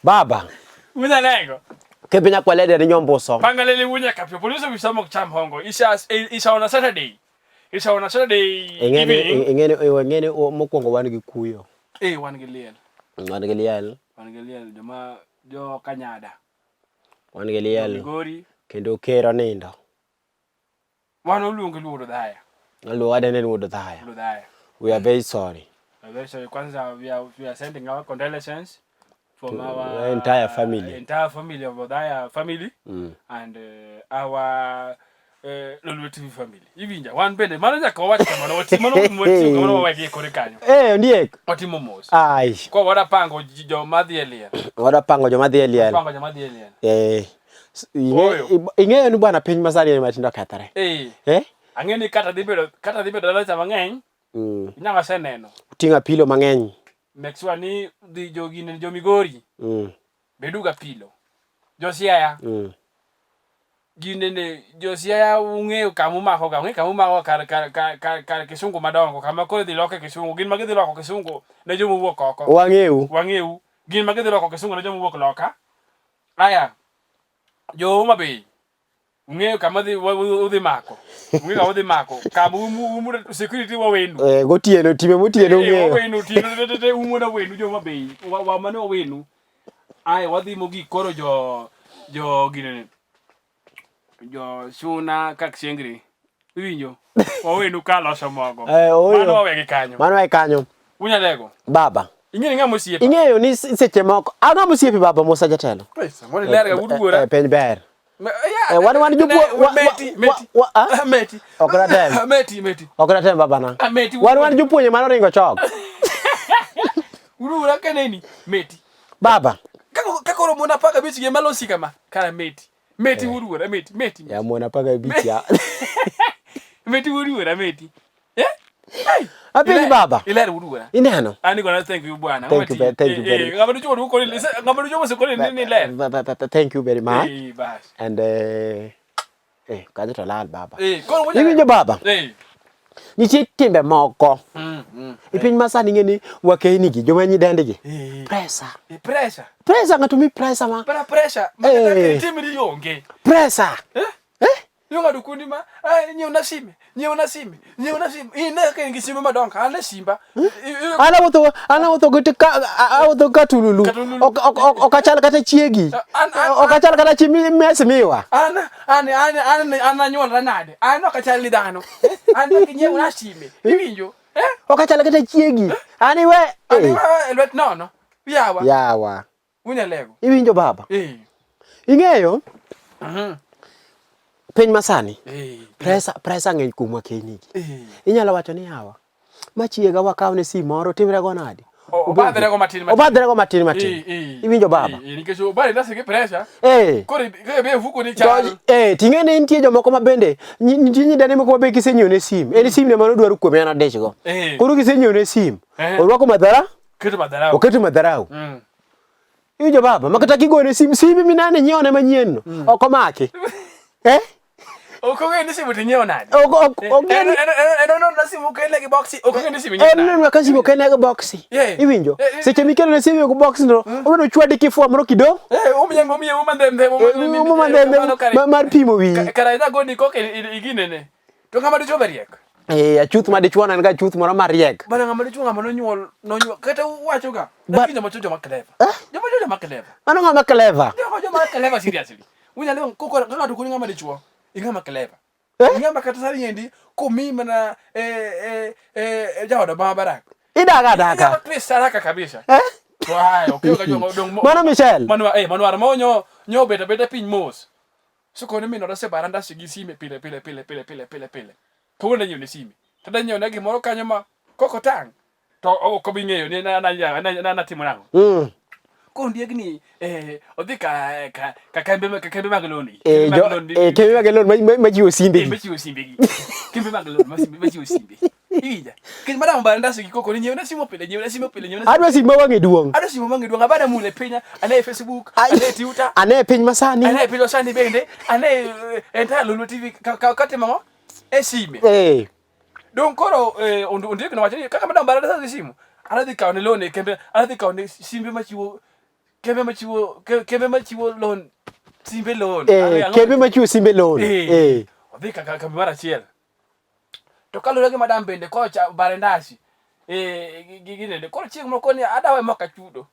Baba. Una lengo. Kepe nyakwalede ni nyomboso. Pangalele wunya kapyo. Police officer mok cham hongo. Isha isha on a Saturday. Isha on a Saturday. Ingeni ingeni ingeni mokwongo wan gi kuyo. Eh wan gi liel. Wan gi liel. Wan gi liel joma jo Kanyada. Wan gi liel. Migori. Kendo ker onindo. Wan oluonge luor Odhaya. Oluongo adende ni wuod Odhaya. Wuod Odhaya. We are very sorry. We are very sorry. Kwanza we are sending our condolences from to our entire family. Entire family of Odhaya family and our Lolwe TV family. Iwinja wan bende mano nyaka wawach kamano watimo mano watimo kamano wawegi kore kanyo. Eh, ondiek. Watimo mos. Ai. Kwa wadapango joma dhi e liel. Wadapango joma dhi e liel. Pango joma dhi e liel. Eh. Ing'eyo ni bwana piny masani en matindo kethore. Eh. Eh? Ang'eyo ni kata dhi bedo dalacha mang'eny. Inyalo aseneno. Uting'o apilo mang'eny. Make sure ni dhi jogi ne jo Migori. Bedu ga pilo. Jo Siaya. Ginene jo Siaya ung'eyo kama umako ga, ung'eyo kama umako kar kar kar kar, kar kisungu madongo, kama koro idhi loke kisungu, gin ma gidhi loko kisungu ne joma wuok oko. Wang'eu. Wang'eu. Gin ma gidhi loko kisungu ne joma wuok loka. Aya. Jo Homa Bay. Ung'eyo kama dhi udhi mako. Ung'eyo kama udhi mako. Kama umu security wawenu. Eh, gotieno time motieno ung'eyo. Wawenu tieno te te umu na wenu jo Homa Bay. Wa, wa mane wawenu. Aya wadhi mogik koro jo ginene. Jo Suna kak Sengri. Iwinjo? Wawenu ka loso mogo. Eh, oyo. Mano wawegi kanyo. Mano wawe kanyo. Unyalego. Baba. Ing'e ni ng'ama osiepa. Ing'eyo ni seche moko an ng'ama osiepi baba Musa Jatelo. Pesa, mondo iler ga wuod wuora. Eh, piny ber. Yeah, wan jopuo meti, meti. Ah? Meti. Ok natem. Meti, meti. Ok natem babana. Meti. Wan jopuonje mane oringo chok. Wuod wuora kaneni, meti. Baba. Kaka koro mon 15 gi malosi kama, kara meti. Meti wuod wuora, meti, meti. Ya mon 15 ya. Meti wuod wuora, meti. Eh? Hey. Apenji baba. Iler wuod wuora. Ineno? Ani gonna thank you bwana. Thank you, thank you very much. Ng'ama dichuo duoko ni ng'ama dichuo moseko ni ni ler. Thank you very much. Eh, bas. And kanyo to lal baba. Eh, koro Iwinjo baba? Eh. Nitie timbe moko. E piny masani ing'e ni wakeyni gi joma nyidendigi. Pressure. Pressure. Pressure ng'ato mi pressure ma. Para pressure. Ma timri onge. Pressure. Eh? Eh? Yo ng'ado kundi ma, ah, nyiew na sime, nyiew na sime, nyiew na sime. In ka in gi simbe madongo, an e simba. An awuotho an awuotho gi ka awuotho ka tululu. Ok ok ok achal kata chiegi. Ok achal kata chi mes miwa. An an an an an anyuolra nade? An ok achal ni dhano. An ok nyiew na sime. Iwinjo? Eh? Ok achal kata chiegi. An iwe. An iwe lwet nono. Yawa. Yawa. Unyalego. Iwinjo baba? Eh. Ing'eyo? Piny masani, pressure pressure ng'eny kuomwa kenigi. Inyalo wacho ni yawa, ma chiega wakawne sim moro timre go nade? Obadhre go matin matin. Obadhre go matin matin. Iwinjo baba? Nikech obadhre ndasi gi pressure. Eh. Koro be fuko ni chal. Eh, ting'e ni nitie jomoko ma bende nitie nyidende moko ma be kisenyiewo ne sim. En sim ne mano dwaro kuome en odich go. Koro kisenyiewo ne sim, orwako madhara? Oketo madharau. Oketo madharau. Iwinjo baba, ma kata kigone sim, sim minane nyiewone manyien no, ok omaki. Eh? Ok ong'eyo ni simu tinyiewo nade. Ok ok ong'eyo ni En onono simu okelne gi boksi, ok ong'eyo ni simu inyiewo En nade. neno ka simu okelne gi boksi. Iwinjo? Seche mikelone ne simu gi boksi no, odwa chwadi kifua moro kido. Eh, omiye omiye uma ndembe, uma ndembe mar pimo wiyi. Kara idagoni koka iginene. To ng'ama dichuo be riek. Eh, achuth ma dichuo en ga achuth moro mariek. Bana ng'ama dichuo ng'ama nonyuol nonyuol kata uwacho ga. Lakini joma chuo joma clever. Eh? Joma chuo joma clever. Mano ng'ama clever. Joma joma clever seriously. Unyalo koko ka ng'ato koni ng'ama dichuo, ing'ama clever. Eh? Ing'ama kata sani endi komi mana eh eh eh jaoda ma Barak. Idaga adaka. Inyalo twist haraka kabisa. Eh? To hayo, okiyo ga joma odong' Mano Michelle. Mano eh mano armonyo nyo beta beta piny mos. So kone min oda osebara ndasi gi sime pile pile pile pile pile pile pile. Kawuono anyiewo ne sime. To adwa nyiewo ne gimoro kanyo ma kok otang' to ok obi ng'eyo ni na natimo nang'o. Koro ondiegni eh, odhi ka ka ka kembe ka kembe mag loan gi. Eh, Kembe jo, mag loan eh, kembe mag loan ma chiwo simbe Eh, gi. machiwo simbe gi. Kembe mag loan machiwo simbe. Iwinja. Nikech madam obare ndasi gi koko ni nyiewna simu pile, nyiewna simu pile, nyiewna simu. Adwa simu ma wang'e duong'. Adwa simu ma wang'e duong', abada mule pinya, ane e Facebook, Ai. ane e Twitter, Ane e piny masani. ane e piny masani bende, ane e entire Lulu TV katimo ang'o? E sime. Eh. Dong koro ondiek nowacho ni kaka madam obare ndasi gi simu, anadhi kawo ne loan e kembe, anadhi kawo ne simbe machiwo kembe machiwo kembe machiwo loan, simbe loan. Kembe machiwo simbe loan. Odhi ka kambi mar achiel. To kaluwore gi madam bende kocha bare ndasi. Gi ginene. Koro chieng' moko ni adawe mok achudo.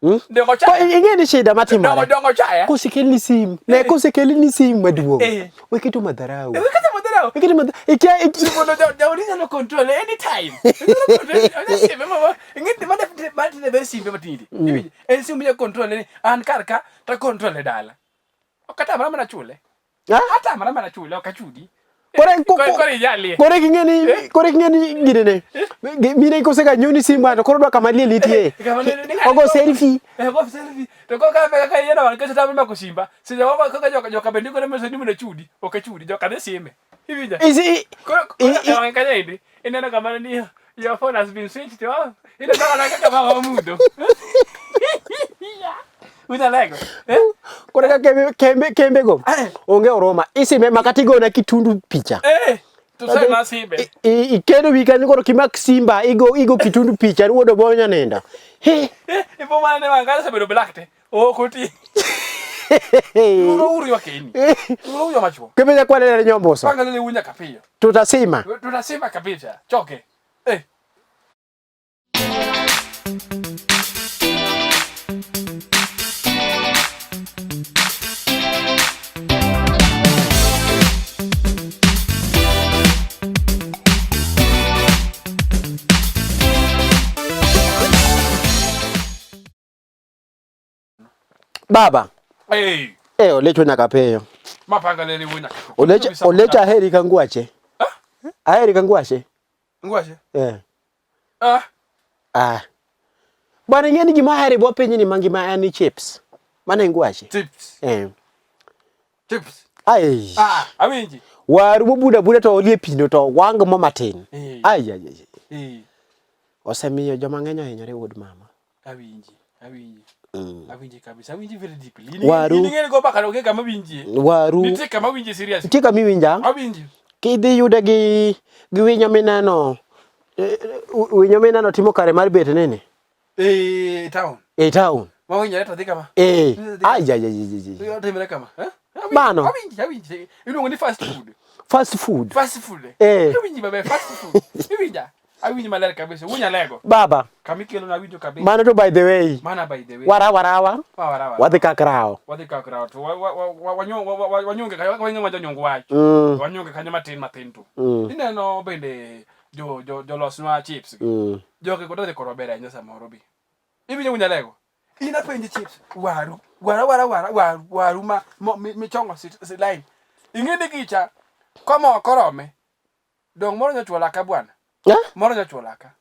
Dongo chaya. Ing'e ni shida matimore. Dongo chaya. Kosekelni sim. Ne kosekelni sim maduong'. We keto madharau. We keto madharau. We keto madharau. Ikia iki. Mondo jaodi nyalo control anytime. Inyalo control. Simbe mama. Ing'e ni mane mane ber simbe matindi. En simu minya control ni an kar ka ta control e dala. Ok atamra mana chule. Atamra mana chule ok achudi. Kore king'e ni kore king'e ni ginene. Mine kosega nyoni simu to koro dwa kama liel nitie. Ogo selfie. Ogo selfie. To kaka kaka yieno wan kese tamre mako simba. Seche moko kaka joka joka bende kore mese ni mondo achudi. Ok achudi joka dhi sime. Iwinja. Koro koro kanyo endi. Ineno kama ni your phone has been switched off. Ineno kama kaka mama mudho. Utalego. Eh? Kore ka kembe kembe kembe go. Onge oroma. Isime makati go na kitundu picha. Eh. Tusema simbe. Ikedo wi kanyo koro kimak simba igo igo kitundu picha wuodo bonya nenda. He. Ipo mana ne wangala sebedo black te. Ok oti. Uro uro yakeni. Uro uro machuo. Kembe nyakwale ne nyomboso. Panga lele unya kapiyo. Tutasima. Tutasima kabisa. Choke. Eh. Baba. Hey. Eh, olecho nyaka peyo. Mapanga lele wunya. Olecho olecho aheri ka ngwache. Ah? Aheri ka ngwache. Ngwache? Eh. Ah. Ah. Bwana ing'e ni gima ahero e bwo piny ni mangima en ni chips. Mano e ngwache. Chips. Eh. Chips. Ai. Ah, awinji. Waru mobuda buda to olie pino to wang mo matin. Eh. Ai ai ai. Eh. Osemiyo joma ng'eny ohinyore wuod mama. Awinji, awinji. Awinji kabisa, awinji very deeply. Waru. Ing'e go baka onge kama winjie. Waru. Nitie kama winji serious. Nitie kama iwinja. Awinji. Kidhi yude gi winyo mineno winyo mineno timo kare mar bet nini? Eh, town. E town. Ma winyo to dhi kama. Eh. Ai ai ai ai. Otimre kama. Eh? Mano. Awinji, awinji. Iluongo ni fast food. Fast food. Fast food. Eh. Awinji maber, fast food. Iwinja. Awinji maler kabisa. Wunya lego. Baba. Kama ikelo na winjo kabisa. Mano to by the way. Mana by the way. Warawa rawa. Warawa. Wadhi kakrawo. Wadhi kakrawo to wanyonge kanyo wanyonge jonyong wach. Wanyonge kanyo matin matin to. Ineno bende jo jo jolosnwa chips. Jogi kod dhi korwa ber ahinya samoro bi. Iwinjo wunya lego. In apenji chips waru wara wara wara waru waru ma michongo si line. Ing'e ni gicha komo korome. Dong moro nyachuo laka bwana. Moro nyachuo laka.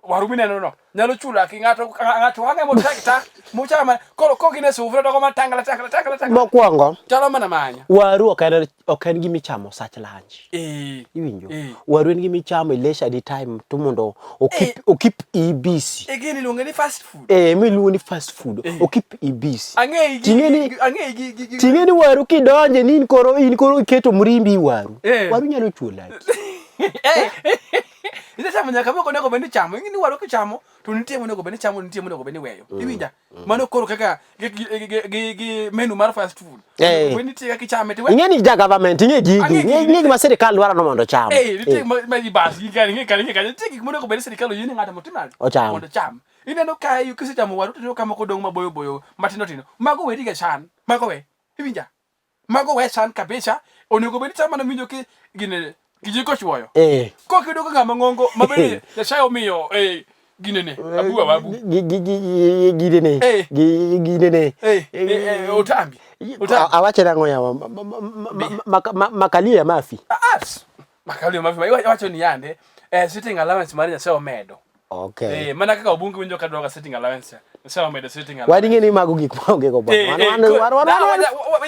Waru mineno no. Nyalo chuo laki ng'ato ng'ato wang'e motek ta. Muchama koro kogine sufria to koma tangla tangla tangla tangla. Mokwongo. Chalo mana manya. Waru ok en gima ichamo sach lunch. Eh. Iwinjo. Waru en gima ichamo e leisure time to mondo okip i busy. E gini iluonge ni fast food. Eh, miluongo ni fast food. Okip i busy. Ang'e gi ang'e gi Ting'e ni waru kidonje ni in koro iketo mrimbi i waru. Waru nyalo chuo laki. Isechamo nyaka moko onego bed ni ichamo. Ing'e ni waru kichamo to nitie monego bed ni ichamo nitie monego bed ni iweyo. Iwinja? Mano koro kaka gi menu mar fast food. Bed nitie kaka ichame to Ing'e ni ja government ing'e gigi. Ing'e gima sirikal dwaro no mondo ocham. Eh, nitie ma ji bas gi kani ng'e kani ng'e kani nitie gik monego bed ni sirikal oyiene ng'ato mondo otim nade? Ocham. Mondo ocham. Ineno ka kisechamo waru to ineno ka moko dong' maboyo boyo matindo tindo. Mago weri ga chan. Mago we. Iwinja? Mago we chan kabisa. Onego bed ni cham mana winjo ki gine kijiko chwoyo. Eh. Kok iyudo ka ng'ama ng'ongo ma bende Nyasaye omiyo ginene abu abu. Ginene. Ginene. Otambi. Awache nang'o yawa? Makalio ya mafi. Makalio ya mafi. Iwacho ni yande sitting allowance mar Nyasaye omedo. Okay. Mana kaka obunge winjo ka dwoka sitting allowance. Nyasaye omedo sitting allowance. Wan ing'e ni mago gik ma onge go bwana.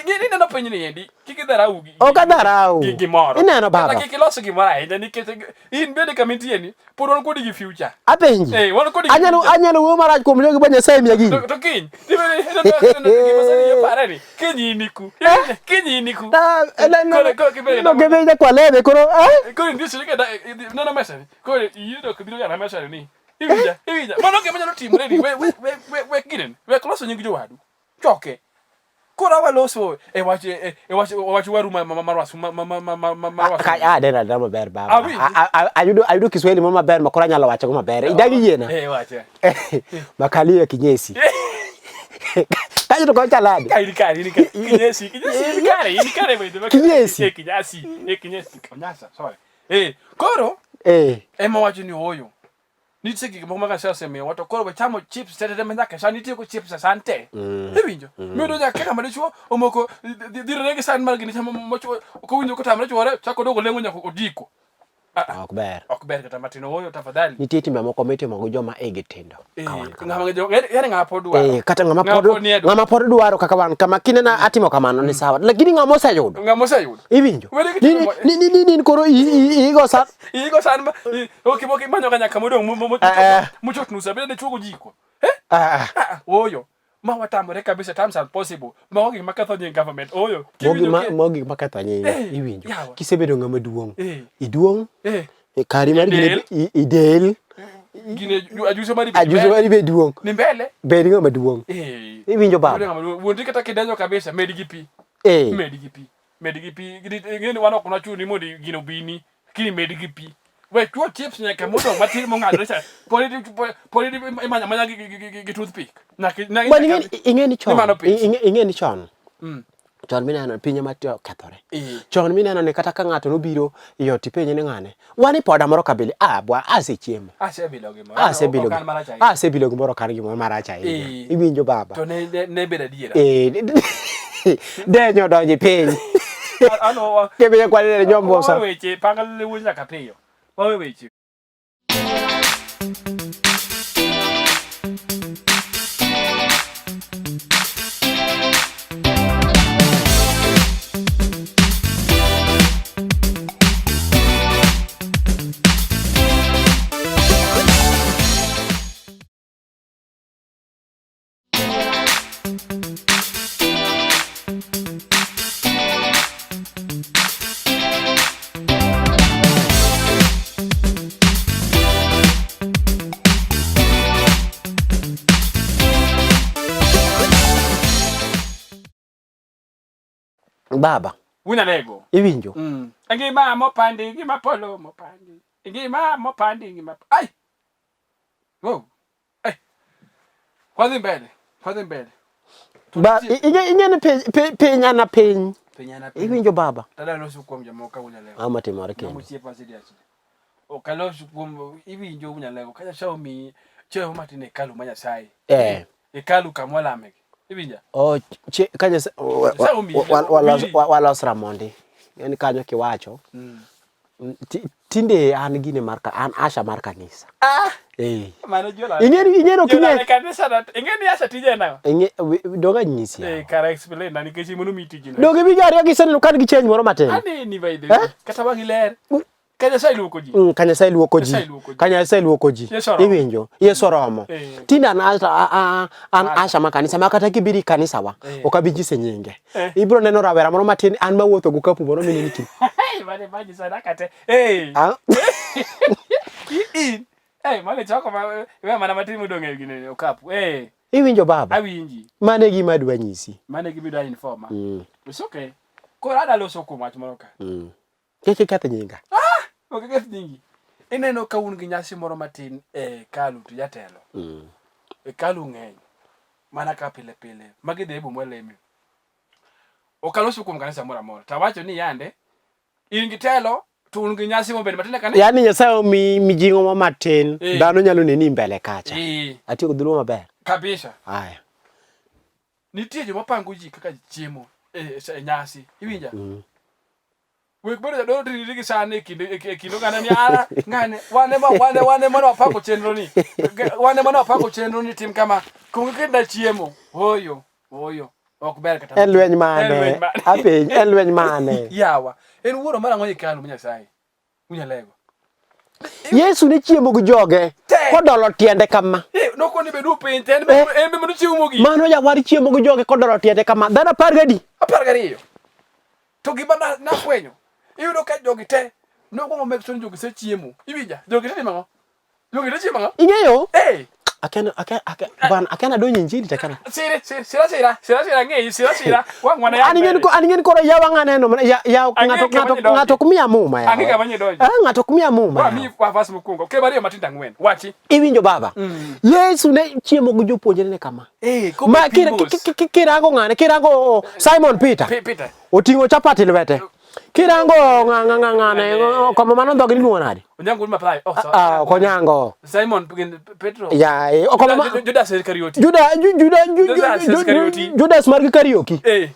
Ineno piny ni endi. Kik idharau gi. Ok adharau. Gi gimoro. Ineno baba. Kata kik ilos gimoro ahinya nikech in bende kama intie ni pod wan kodi gi future. Apenji. Eh, wan kodi gi Anyalo future. anyalo wuoyo marach kuom jogi ba Nyasaye miya gini. To kiny, gima sani ipare ni kiny in iku. Kiny in iku. Ah, Koro koro kibedo No kebe kwa lebe koro eh? Koro indisi ni kada neno mesa ni. Koro iyudo kibiro yana mesa ni. Iwinja, iwinja. Mano gima nyalo timore ni we we we we ginen. We loso nying jowadu. Choke. Koro awaloso e wach e wach wach waru ma ma ma ma ma ma ma ma ma Ka ah dena dena maber baba. Awinji. Ayudo ayudo Kiswahili mo maber ma koro anyalo wacho go maber. Idagi yiena. Eh wache. Makalio ya kinyesi. Kajo to kocha ladi. Ka in kare, in kare. Kinyesi, kinyesi, in kare, in kare bende. Kinyesi. Eh kinyasi, eh kinyesi. Onyasa, sorry. Eh, koro Eh. ema wacho ni ooyo. Nitie gik moko ma Nyasaye osemiyowa to koro wachamo chips te te te ma nyaka sani itieko chips e san te. Iwinjo? Miyudo nyaka kaka madichuo omoko dhirore gi san mar gini chamo mochuo kowinjo kotamre chuore chako dogo leng'o nyaka odiko. Ok ber. Ok ber kata matin ooyo tafadhali. Nitie timbe moko mitimo gi joma igi tindo. Eh, Ka wan kama. ng'ama yani ng'ama pod dwaro. Eh, kata ng'ama Ng'ama pod pod nie dwaro. ng'ama pod dwaro kaka wan kama kinena atimo kamano ni sawa. Lakini ng'ama oseyudo. Ng'ama oseyudo. Iwinjo? Wede Ni gitimo ni ni ni ni koro igo sa Igo san ma ok ok imanyo ga nyaka modong' Eh, eh. mochot nus abede ne chuogo jiko. Eh? ah, ah. Ah, ooyo. Ma watamore kabisa terms and possible. Ma gik maketho nying government. Ooyo. Mogi Kiwinjo ma ke- mogi maketho nying Eh, iwinjo. yawa. Kisebedo ng'ama duong'. Eh. Iduong' Eh. kari mar gine Idel. idel Gine ajuso mari ajuso mari be duong'. Ni mbele. Bed ng'ama duong'. Eh. Iwinjo baba? Bedo ng'ama duong'. Wuondi kata kidenyo kabisa med gi pi. Eh. Med gi pi. Med gi pi. Ing'e ni wan ok nwachuni mondo gino obini. Lakini med gi pi. We chuo chips nyaka modong' matin mong'adore cha. Pod pod imanyo amanya gi toothpick. Nyaka Bwana ing'e ni chon. Ni mano pis. Ing'e ni chon. Chon mineno piny ema okethore. Chon mineno ni kata ka ng'ato nobiro i ot ipenje ni ng'ane. Wan ipoda moro kabili. Ah bwa asechiemo. Asebilo gimoro. Asebilo. Ok an marach ahinya. Asebilo gimoro ok an gimoro marach ahinya. Eh. Iwinjo baba. To ne bedo adiera. Eh. Denyo donji piny. An wa Kebiro kwanene nyombosa. Wawe weche panga lewu nyaka piyo. Wawe weche. Baba. Wunyalego. Iwinjo. Ngima mopandi, ngima polo mopandi. Ngima mopandi, ngima. Ai. Wow. Ai. Wadhi mbele. Wadhi mbele. Ba ing'e ni piny ana piny. Piny ana piny. Iwinjo baba. Tada loso kuom jomoko Wunyalego. Ang'o matimore kendo? Osiepa seriously. Ok alos kuom iwinjo Wunyalego. Ka Nyasaye omiyi chiemo matin e hekalu ma Nyasaye. Eh. Hekalu kama walamegi. Iwinja? Oh, ka Nyasaye Nyasaye omiyi. walos ramondi. En kanyo kiwacho. Tinde an gine mar an asha mar kanisa. Ah! Eh. Mano jola. Ing'e ing'e ok Jola ing'e. e kanisa na ing'e ni asha tije en ang'o? Ing'e donge anyisi. Eh, kara explain na nikech in mondo omiyi tijno. Donge iwinjo ariyo giseneno ka nigi change moro matin. Aneni by the way. Kata wang'i ler. Ka Nyasaye luoko ji. Ka Nyasaye luoko ji. Nyasaye luoko ji. Ka Nyasaye luoko ji. Yesu oromo. Iwinjo. Yesu oromo. Eh. Tinde an asha an asha ma kanisa ma kata kibiro i kanisa wa ok abi nyise nyinge. Eh. Ibiro neno rawera moro matin an mawuotho go kapu moro mineni ki. Hey, mane maji sadaka te. Hey. Ah. In. Hey, mane choko ma we mana matin modong' e gine okapu. Hey, Iwinjo baba? awinji. Mano e gima adwa nyisi. Mane gima idwa informa. It's okay. Koro adwa loso kuom wach moro ka. Kik iketh nyinga. Ok iketh nyingi. Ineno ka un gi nyasi moro matin e hekalu to jatelo. Hekalu ng'eny. Mana ka pile pile. Magi dhehebu mwaleme. Ok aloso kuom kanisa moro amora. To awacho ni yande in gi telo to un gi nyasi mobedo matin e kanisa. Yaani Nyasaye omiyi mijing'o mo matin, Eh. dhano nyalo neni mbele kacha. Eh, Atiyo gi dholuo maber. kabisa. Aya. Nitie joma pango ji kaka chiemo e nyasi. Iwinja? Wek bedo jadolo tiriri gi sani e kind oganda ni ara ng'ane wane ma wane wane mane wapango chenro ni. Wane mane wapango chenro ni tim kama. Kuong ikelna chiemo. Ooyo, ooyo. Ok ber kata. En lweny En mane? lweny mane? Apenj, en lweny mane? Yawa, en wuoro mar ang'o e hekalu ma Nyasaye? Unyalego. Yesu ne chiemo gi joge Te. kodolo tiende kama. Eh, nokoni bedu piny to en be Eh. en be mondo chiemo mogik. Mano jawar chiemo gi joge kodolo tiende kama. Dhano 12. 12. To gima nafwenyo, iyudo ka jogi te nokwongo make sure ni jogi sechiemo. Iwinja? Jogi te timo ang'o? Jogi te chiemo ang'o? Ing'eyo? Eh, Akena akena akena bana akena donjo injili to akena. sire sire sira sira sira sira ng'eyi sira sira wang' wana An ing'eni ko an ing'eni koro yawa ng'aneno mana ya ya Ang'e ng'ato kama ng'ato nyidonje. ng'ato ok miya muma yawa. Ang'e kama nyidonje. Ah, ng'ato ok miya muma. Wa yawa. mi wa vas mokwongo. Ke ariyo matindo ang'wen. Wachi. Iwinjo baba? Yesu ne chiemo gi jopuonjrene kama. Eh, Ma kirango ng'ane, kirango Simon Peter. Peter. Oting'o chapati lwete. Kirango ng'ane koma mano dhogi iluongo nade? Onyango ma prai. Oh, sorry. Ah, ok Onyango. Simon Petro. Ya, eh, okoma ma Judas Iscariot. Juda Juda Judas Iscariot. Judas mar Kariuki. Eh.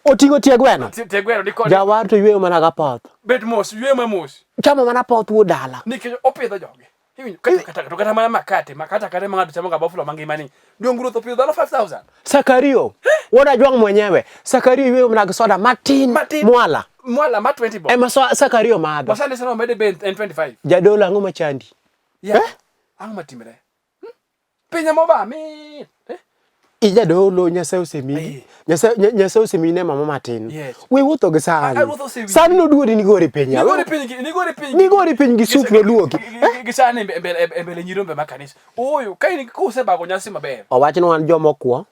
Oting'o tie gweno. Tie gweno ni kod. Jawar to yweyo mana ga poth. Bet mos, yweyo ma mos. Chamo mana poth wuod dala. Nikech opidho jogi. Iwinjo kata kata to kata mana makate, makate kata ma ng'ato chamo ga boflo mangima ni. Donge ruoth opidho dhano 5000. Sakario, wuod Ajwang' mwenyewe. Sakario yweyo mana gi soda matin, Matin. mwala. Mwala ma 20 bob. Ema Sakario madho. Masani sana omede ben en 25. Jadolo ang'o machandi? Yeah. Eh? Ang'o matimre? Hmm? Piny ema oba mit. Eh? Ijadolo Nyasaye osemiyi. Eh. Nyasaye Nyasaye osemiyi neema mo matin. Yes. We wuotho gi sani. Ah, ruoth osemiyi. Sani noduodi nigori piny. Nigori piny gi nigori piny. Nigori piny gi sup noluoki. Gi sani e mbele e mbele nyirombe ma kanisa. Ooyo, ka in kusebago nyasi maber. Owach ni wan joma okwo,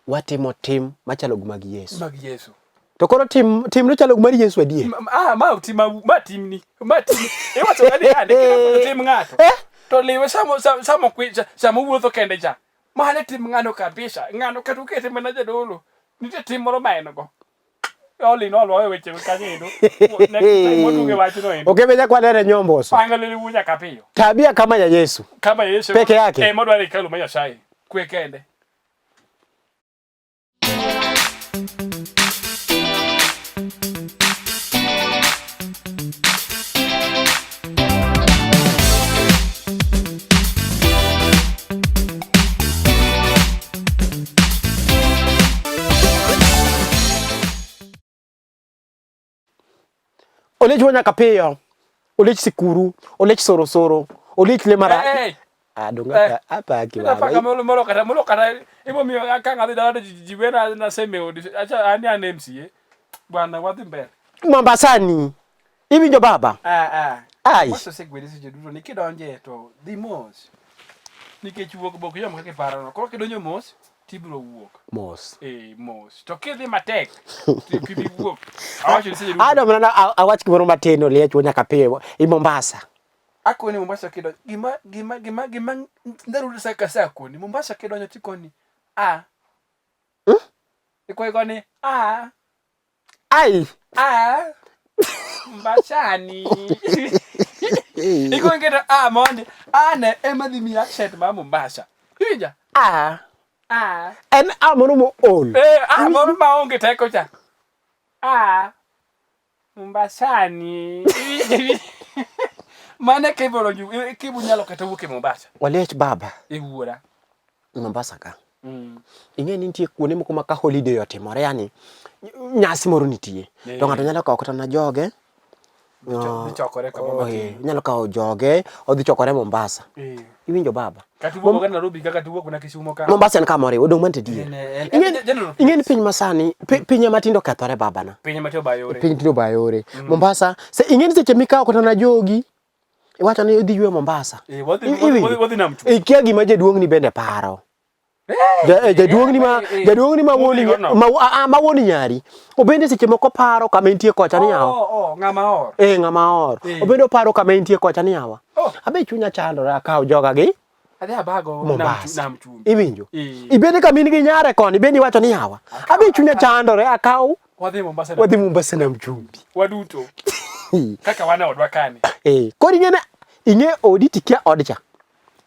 watimo tim machalo gi mag Yesu. Mag Yesu. To koro tim tim no chalo gi mar Yesu adier. Ah, ma tim ma timni. Ma tim. Iwacho ga ni ane kida tim ng'ato. Eh? To liwe samo samo kwi samo wuotho kende cha. Mane tim ng'ano kabisa. Ng'ano kata ukete mana jadolo. Nitie tim moro ma en go. Oli no olwawe weche kanyo endo. Next time waduoge wachno endo. Okebe nyaka walere nyomboso. Panga lili wunya kapiyo. Tabia kama ya Yesu. Kama Yesu. Peke yake. Eh, modwaro hekalu ma Nyasaye. Kwe kende. Oliech wuo nyaka piyo. Oliech sikuru, oliech sorosoro, oliech le mara. Hey, hey. Ah, donge Eh. apaki Napaka baba. molo molo kata molo kata emomiyo ka ng'adhi dala to ji wena naseme odi acha an an MCA bwana wadhi mbele. Mombasani. Iwinjo baba? Ah ah. Ai. Wasesegwedhi seche duto ni kidonje to dhi mos. Nikech wuok bok yom kaka iparono. Koro kidonjo mos tibiro wuok. Mos. Eh mos. To kidhi matek to ok ibi wuok. Awacho ni seche duto. Adam nana awach gimoro matin oliech wuo nyaka piyo i Mombasa. Akoni Mombasa kidonjo gima gima gima gima ndalo sa ka sa akoni Mombasa kidonjo tikoni a. Hmm? Iko ikoni a. Ai. A. Mombasani. Iko ingeta a mondi. A ne ema dhi miyi accent ma Mombasa. Iwinja? A. A. En a moro mool. Eh, a moro maonge teko cha. A. Mombasani. Mane kibolo kibu nyalo kata wuok e Mombasa. Oliech baba. E wuora. Mombasa ka. Ing'e ni nitie kuonde moko ma ka holiday otimore yani nyasi moro nitie. To ng'ato nyalo kawo kata na joge. Dhi chokore kamoro matin. Onyalo kawo joge odhi chokore Mombasa. Iwinjo baba? Kata iwuok mana Nairobi ka kata iwuok mana Kisumo ka. Mombasa en kama oriwo, odong' mantie diere. Ing'e ni piny masani, pinye matindo okethore babana. Pinye matindo obayore. Piny tindo obayore. Mombasa, ing'e ni seche mikawo kata na jogi, iwacho ni idhi yweyo Mombasa. Eh, wadhi nam chumbi. Ikia gima jaduong'ni bende paro. Jaduong'ni ma jaduong'ni ma wuon ma ma wuon nyari. Obende seche moko paro kama entie kocha ni yawa. Oh, oh, ng'ama or. Eh, ng'ama or. Obende oparo kama entie kocha ni yawa. Abe chunya chandore akaw joga gi. Adhi abago Mombasa. nam chumbi. Iwinjo? Ibende kama in gi nyare koni bende iwacho ni yawa. Abe chunya chandore akaw Wadhi Mombasa. Wadhi Mombasa nam chumbi. Waduto. Kaka wan e odwa kani. Eh, koro ing'e ing'e odi tikia od cha.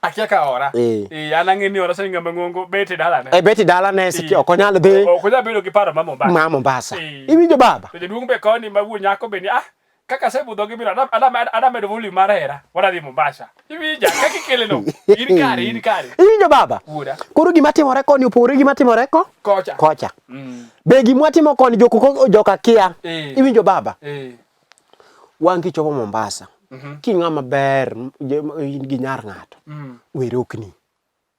Akia ka ora. Eh. Eh, an ang'e ni ora sani ng'ama ng'ongo bet e dalane. Eh, bet e dalane seche ok onyal dhi. Ok onyal bedo gi paro ma Mombasa. Ma Mombasa. Eh. Iwinjo baba? To jaduong' be koni ma wuon nyako be ni ah. Kaka asebudho gi mira, ada medo volume mar hera. Wadhi Mombasa. Iwinja kaka ikele no. In kare, in kare. Iwinjo baba? Wuoda. Koro gima timore koni opogore gi gima timore ko? Kocha. Kocha. Be gima watimo koni joko joka kia. Eh. Iwinjo baba? Eh. Wan kichopo Mombasa. King'ama ber in gi nyar ng'ato. Werokni.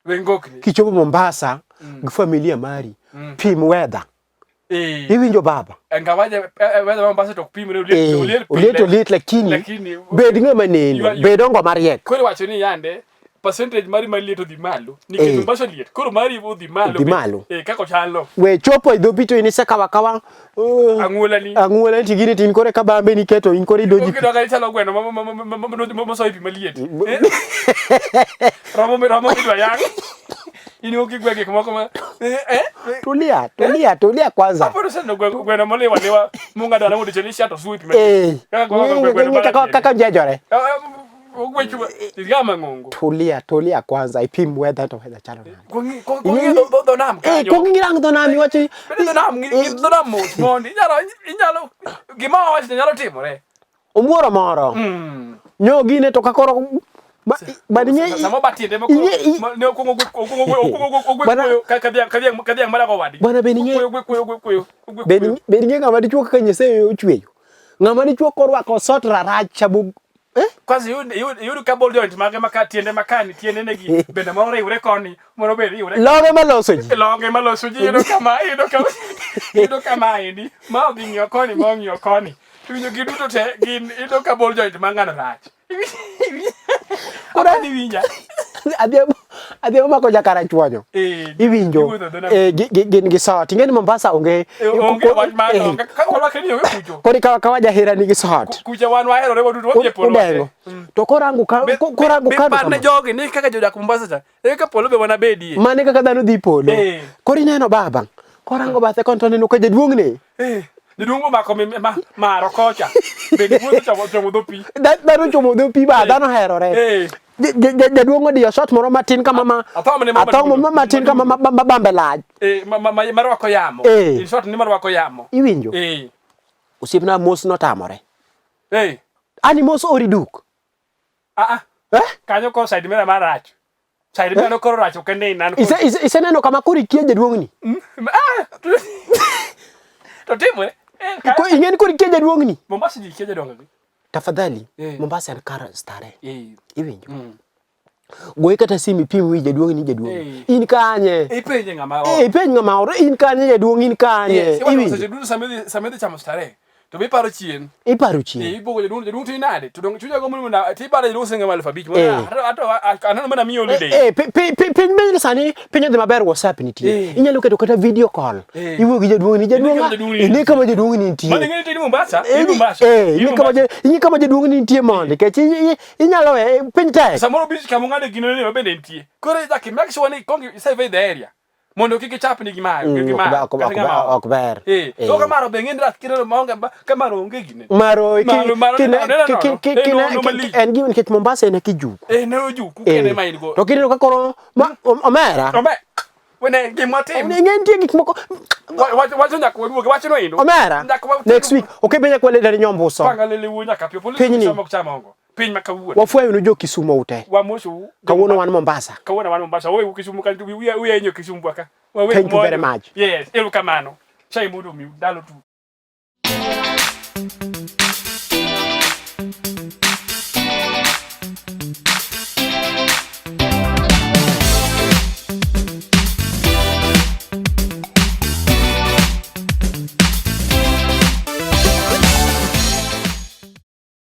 We ngokni. Kichopo Mombasa gi familia mari, pim weather. Eh. Iwinjo baba? Ingawaje weather ma Mombasa to ok pimre oliet Eh, oliet oliet oliet lakini Lakini bed ng'ama neno, bed ongo mariek. Koro iwacho ni yande percentage mari mar liet odhi malo nikech Eh. Mombasa liet koro mari odhi malo Odhi malo. eh kaka ochalo We chopo e dho pi to in isekawa kawa ang'uola ni ang'uola ni tigini to in kore ka bambe niketo in kore idonji pi. Kidwa ichalo gweno mosoyo pi maliet. Eh? Romo romo midwa yang'. In ok igwe gik moko ma eh, eh? Tulia, tulia, tulia kwanza. Hapo ndio gweno moliwa liwa mung'ado ala mondo cheni shato suwi pi maliet. Eh. Kaka gweno gweno Kaka kaka njejore. Ogwecho tiga mang'ongo. Tulia, tulia kwanza ipim weather to weather chalo nade. Kong'iyo dho nam Eh, kanyo. kong'i rang dho nam iwacho Bende dho nam dho nam mos mondi inyalo inyalo gima wawacho nyalo timore. Omworo moro. Nyo gine to kakoro bad ing'e Sama oba tiende moko ne okwongo ogwe okwongo ogwe ogwe kuoyo ka dhiang' ka dhiang' ka dhiang' madako wadgi. Bwana bende ing'e Ogwe kuoyo ogwe kuoyo ogwe bende kuoyo. bende ing'e ng'ama dichuo kaka Nyasaye ochweyo. Ng'ama dichuo korwako sot raracha bu eh? Kwanza iyud iyud iyud ka ball joint mage maka tiende makani tiende negi bende moro riwre koni moro be riwre Longe maloso ji. longe maloso ji iyudo kama iyudo kama iyudo kama endi ma odhi ng'iyo koni ma ong'iyo koni iwinjo giduto te gin iyudo ka ball joint mar ng'ano rach Koro- Apani winja Adhiambo adhiambo mako jakarachuonyo. Eh, Iwinjo. iwuotho dho nam. Eh, gin gi sot. Ing'e ni Mombasa onge Eh, onge wach mano eh, onge ka warwakre ni onge kucho Koro ikawa kawa jahera nigi sot. Kucha wan waherore waduto wadhi e polo Udengo. To korango ka korango Be kando parne kama. jogi ni kaka jodak Mombasa cha e ka polo be wanabedie Mane kaka dhano dhi polo. Eh. Koro ineno baba. Korango bathe kon to oneno ka jaduong'ne. Eh, jaduong' omako maro kocha bende wuotho chomo chomo dho pi Dhano chomo dho pi ba dhano herore. Eh. Jaduong' odiyo shot moro matin kama ma Athom ne ma athom madundo. ma matin kama ma bambe lach. Eh, marwako yamo. Eh. In short ni marwako yamo. Iwinjo? Eh. Osiepna mos notamore. Eh. Ani mos ori duk. Ah ah. Eh? Kanyo ko side mera marach. Side mera koro rach ok ne nan. Iseneno kama koro ikia jaduong'ni. Ah. To timore. Eh, Ko ing'eni koro ikia jaduong'ni. Mombasa ji kia jodongo gi. Tafadhali, Eh. Mombasa en kar starehe. Eh. Iwinjo? Goye kata simu ipim wi jaduong' ni jaduong'. Eh. In kanye? Ipenje ng'ama Eh, ipenj ng'ama oro, in kanye jaduong' in kanye? Yes, iwacho Iwinjo? seche duto sama idhi sama idhi chamo starehe to be iparo chien. Iparo chien. Eh, ibugo jaduong' jaduong' to inade to dong chunya gombo ni mondo to iparo jaduong' singa 5,000 Eh. ato aneno mana miyo holiday. Eh, piny menyni sani piny odhi maber WhatsApp nitie. Eh. Inyalo keto kata video call. Eh. Iwuo gi jaduong' ni jaduong' kama ah, jaduong' ni ine kama jaduong' ni nitie. Mano ing'e ni in Mombasa, Eh, in Mombasa. Eh, in ine kama Mombasa. ine kama jaduong' ni nitie mondi nikech inyalo we piny tek. Samoro beach kama ung'ade gino ni bende nitie. Koro nyaka make sure ni kongi survey the area. Mondo kik ichapni gi maro, gi maro. Ok ok ber. Eh, to ka maro be ng'eni rach kineno maonge ka maro onge gine. Maro Maro- maro neno- neno nono. Eh, no- no malich. en gima nikech Mombasa en kijuku. Eh, ne ojuku kende ma in go. To kineno ka koro omera. Ome. Wene gima tim. Ing'e nitie gik moko Wacho nyaka waduogi, wacho no endo. omera. Nyaka wa- Next week ok ibi nyaka waleta ni nyombuso. Panga lele wuo nyaka piyo. Polisi Pinyni. chamo ok cham ongo. Piny ma kawuono. Wafweyo nu jo Kisumo ute. Wamosou. Kawuono wan Mombasa. Kawuono wan Mombasa. Wewe Kisumu kanyo uya enyo Kisumu bwaka. Thank you very much. Yes, erokamano. Chai mondo omiu ndalo tu.